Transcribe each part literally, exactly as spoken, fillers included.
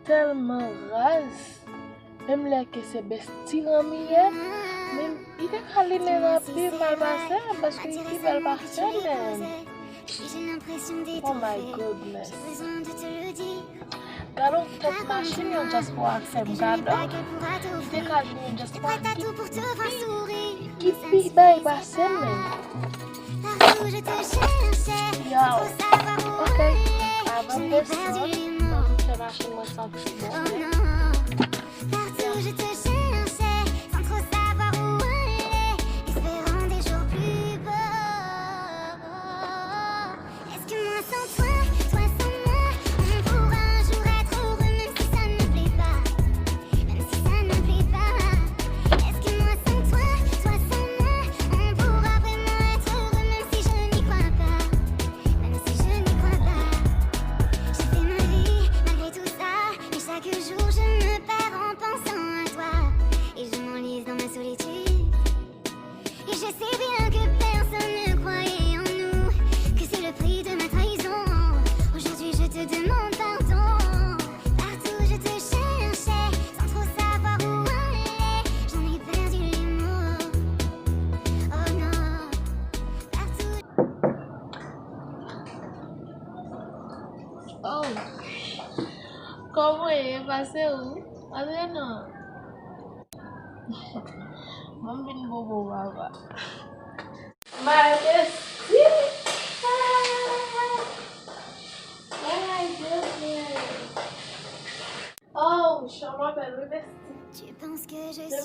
tèlman raz. Menm lè ke se besti Rami ye, men li te ka limen Rami pi mal pase m, paske li pi bèl pase m, men. Oh my goodness. Gade yon tèt machin yon dyaspora fè m gade. Li te ka limen yon dyaspora ki pi, ki pi bèl pase m, men. Yo, ok, avan m desann, m fè machin mwen santi bon. Partout je te cherchais, sans trop savoir où aller, espérant des jours plus beaux. Est-ce que moi sans toi, toi sans moi, on pourra un jour être heureux, même si ça ne me plaît pas, même si ça ne me plaît pas? Est-ce que moi sans toi, toi sans moi, on pourra vraiment être heureux, même si je n'y crois pas, même si je n'y crois pas? Je fais ma vie malgré tout ça, mais chaque jour je me perds en pensant à toi, et je m'enlise dans ma solitude. Et je sais bien que personne ne croyait en nous, que c'est le prix de ma trahison. Aujourd'hui je te demande pardon. Partout je te cherchais, sans trop savoir où aller. J'en ai perdu les mots. Oh non. Partout. Oh. Kòman w ye? Pase ou? Pase non. Ban m vin bobo papa. My bestie. My girlfriend. Oh, chanm apèl wi bestie. Menm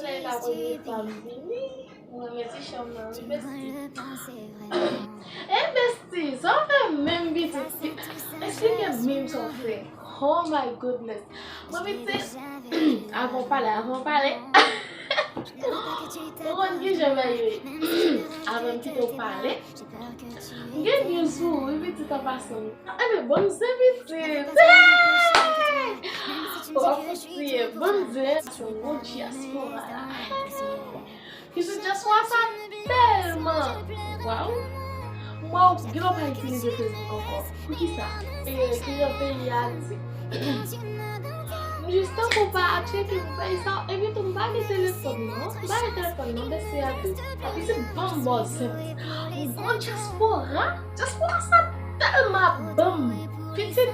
lè e pa premye fwa m vini, m renmen ti chanm nan wi bestie. Eh bestie, sa w fè menm pitit? Esplike m menm sa w fè. Oh my goodness. Mwen pitit, avan w pale, avan w pale. Ou konn kijan bagay yo ye. Avan m kite w pale, m gen news pou ou wi pitit an pasan. Enben, ban m zen pitit. Hey! W ap fout kriye. Ban m zen. Se yon dyaspora la. Pitit dyaspora sa tèlman. Waw. Mwen gen lè w pa itilize Facebook ankò. Poukisa? E, kriye peyi a di. M jis tankou pa tcheke m fè sa. Epi tou m pa gen telefòn non. M pa gen telefòn non, bese a tou. Pitit ban m bòz senp. Bon dyaspora. Dyaspora sa tèlman ap ban m. Pitit.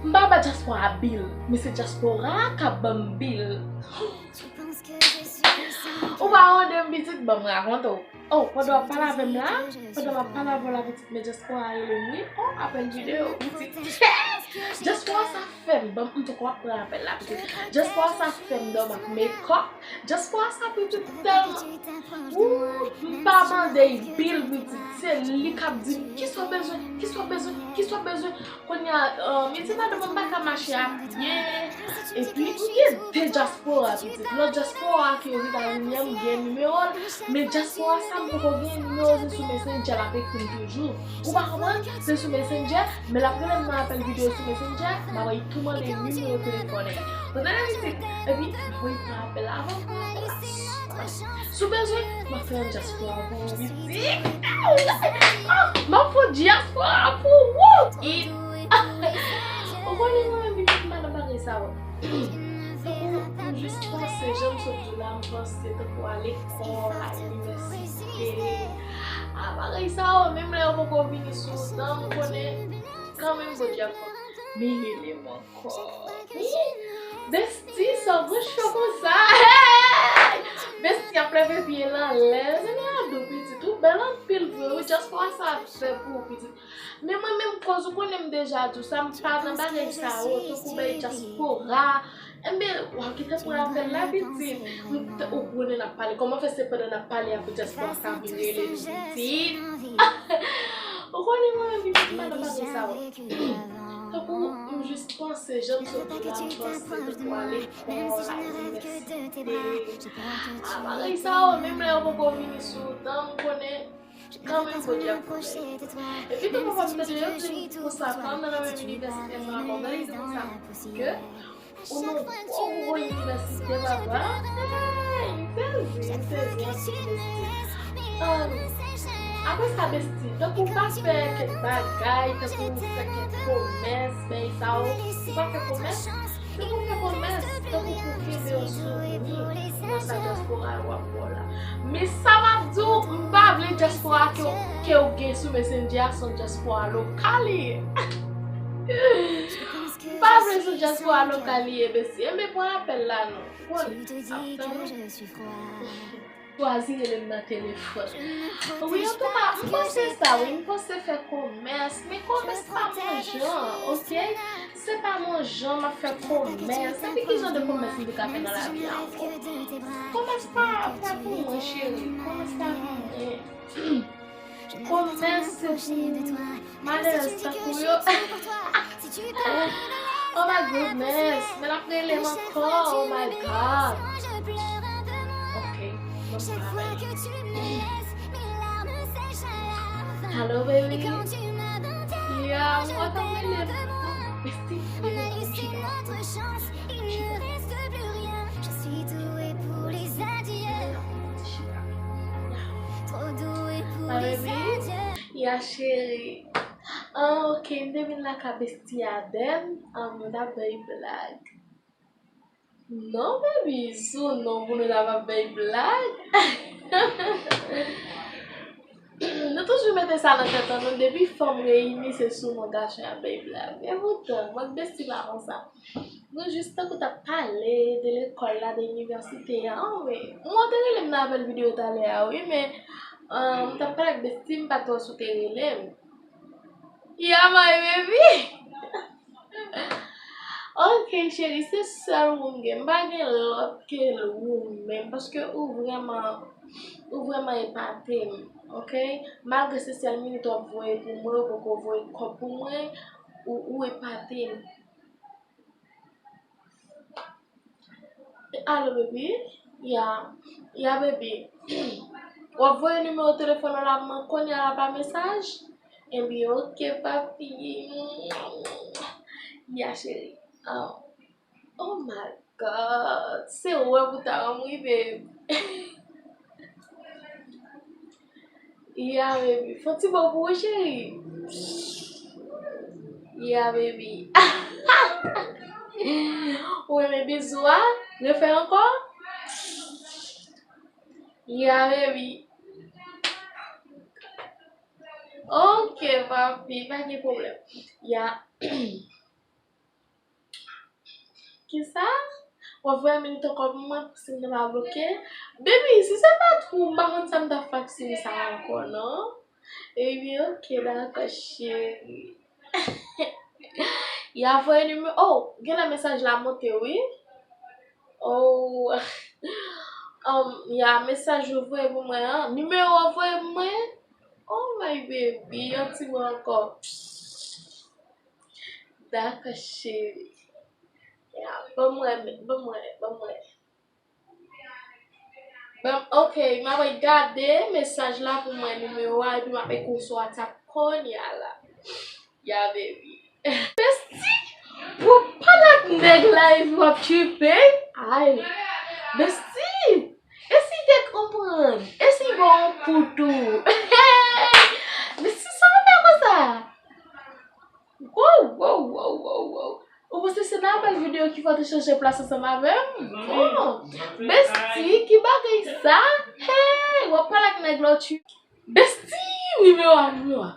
M pa ba dyaspora a bil. Men se dyaspora a k ap ban m bil. Ou pa wonde m pitit, ban m rakonte w. Oh, pandan w ap pale avè m la, pandan m ap pale avè w la pitit, men dyaspora a rele m wi. Oh, apèl videyo pitit. Dyaspora sa fè m, ban m, m poko ap pran apèl la pitit. Dyaspora sa fè m dòmi ak mekòp. Dyaspora sa pitit tèlman. Wou, m pa mande l bil pitit. Se li k ap di m kisa w bezwen, kisa w bezwen, kisa w bezwen. Kounye a, um, Iti madanm mwen pa ka mache a pye. Epi, m gen de dyaspora, pitit. Lòt dyaspora a ki Ozetazini an, m gen nimewo l. Men dyaspora sa, m poko gen nimewo l, se sou Messenger l ap ekri m toujou. Ou pa konprann? Se sou Messenger, men l ap rele m nan apèl videyo sou Messenger, m ap tou mande nimewo telefòn li. Ou tande, pitit? Epi, m voye pran apèl la, avan m pran apèl la. Si w bezwen, m ap fè yon dyaspora pou ou, pitit. M ap fè yon dyaspora pou ou. Ou konnen mwen menm pitit madan bagay sa yo. Tankou m jis panse, jan m sot di w la, m panse tankou alekòl, al inivèsite. A bagay sa yo, menm lè yo poko vini sou ou, m konnen kanmenm Bondye ap fè. Men rele m ankò. Besti, sa w pran cho konsa? Hey! Besti ap leve pye l anlè. Se nan ado pitit, ou bèl anpil vre wi, dyaspora sa ap fè pou ou pitit. Men mwen menm koz ou konnen m deja di w sa, m pa nan bagay sa yo, tankou bay dyaspora. Enben, w ap kite pou l ap fè l la pitit. Ou konnen n ap pale, kòman fè se pandan n ap pale a pou dyaspora sa vin rele nou pitit? Ou konnen mwen menm pitit m pa nan bagay sa yo. Tankou m jis panse, jan m sot di la, m panse tankou alekòl, al inivèsite. A bagay sa yo, menm lè yo poko vini sou ou, m konnen kanmenm Bondye ap fè. Epi tou papa m tande yo di m konsa, pandan nan menm inivèsite sa, m ap òganize konsa. Ke ou nan gwo gwo inivèsite papa. Hey, m sezi, m sezi anpil besti. Apre sa besti, tankou w pa fè kèk bagay, tankou w fè kèk komès, bagay sa yo, ou pa fè komès, tankou Tankou pou kenbe yo sou mi, konsa dyaspora yo ap wè w la. Men sa m ap di w, m pa vle dyaspora ke w, ke w gen sou Messenger a, se yon dyaspora lokal li ye. M pa vle se yon dyaspora lokal li ye, mesye. Enben, pran apèl la non. Pran l. Ap tann ou. Chwazi rele m nan telefòn. Wi, antouka, m panse sa, wi, m panse fè komès, men komès pa mon jan, oke? Se pa mon jan, m ap fè komès. Epi ki jan de komès m te ka fè nan lavi a ankò? Komès pa, pa pou mwen, cheri. Komès pa pou mwen. Komès se pou malerèz tankou yo. Oh my goodness, men l ap rele m ankò, oh my God. Ok, bon travay. Hello, baby. Yeah, mwen t ap rele m. Bestie, my baby. Yeah, cheri. Ah, ok, m te vin lakay bestie a, then, ah, mwen t ap bay blag. Non, baby, sou non pou nou ta va bay blag. Nou toujou mete sa nan tèt an nou, depi fanm reyini, se sou non gason y ap bay blag. Men poutan, mwen ak bestie pa konsa. Nou jis tankou t ap pale de lekòl la, de inivèsite a. Oh, wi. Mwen te rele m nan apèl videyo talè a, wi, men, euh, m t ap pale ak bestie m, pa t wè si w te rele m. Yeah, my baby. Ok, cheri, se sèl ou m gen. M pa gen lòt ke ou menm, paske ou vrèman, ou vrèman epate m, ok? Malgre se sèl minit w ap voye pou mwen, ou poko voye kòb pou mwen, ou, ou epate m. Alo, baby? Ya, ya, baby. W ap voye nimewo telefòn ou la mwen kounye a la pa mesaj? Ebyen, ok, papi. Ya, cheri. Oh, oh my God. Se wè pou ta ranm wi, babe. Yeah, baby. Fè yon ti bo pou ou, cheri. Yeah, baby. Ou renmen bizou a? Refè ankò? Yeah, baby. Ok, papi, pa gen pwoblèm. Ya. Kisa? W ap voye minit ankò pou mwen, si m te pa bloke? Baby, si se pa t ou, m pa konn sa m t ap fè ak seri sa ankò, non. Ebyen, ok, dakò, cheri. Ya voye nimewo. Oh, genlè mesaj la monte, wi. Oh, um, ya mesaj ou voye pou mwen an. Nimewo w voye pou mwen. Oh, my baby, yon ti mo ankò. Dakò, cheri. Ya, ban mwen, ban mwen, ban mwen. Ban, ok, m ap gade mesaj la pou mwen nimewo a, epi m ap ekri w sou WhatsApp kounye a la. Ya, baby. Bestie, w ap pale ak nèg la epi w ap tripe? Ay, bestie, e si te konprann? E si ba w yon kou tou? Bestie, sa w fè konsa? Wow, wow, wow, wow, wow. Ou panse se nan apèl videyo ki fè w te chanje plas ansanm avè m? Oh, bestie, ki bagay sa? Hey, w ap pale ak nèg la, w tchwi. Bestie, nimewo a, nimewo a.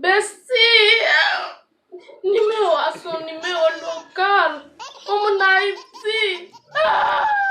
Bestie, nimewo a se yon nimewo lokal. Yon moun Ayiti. Ah!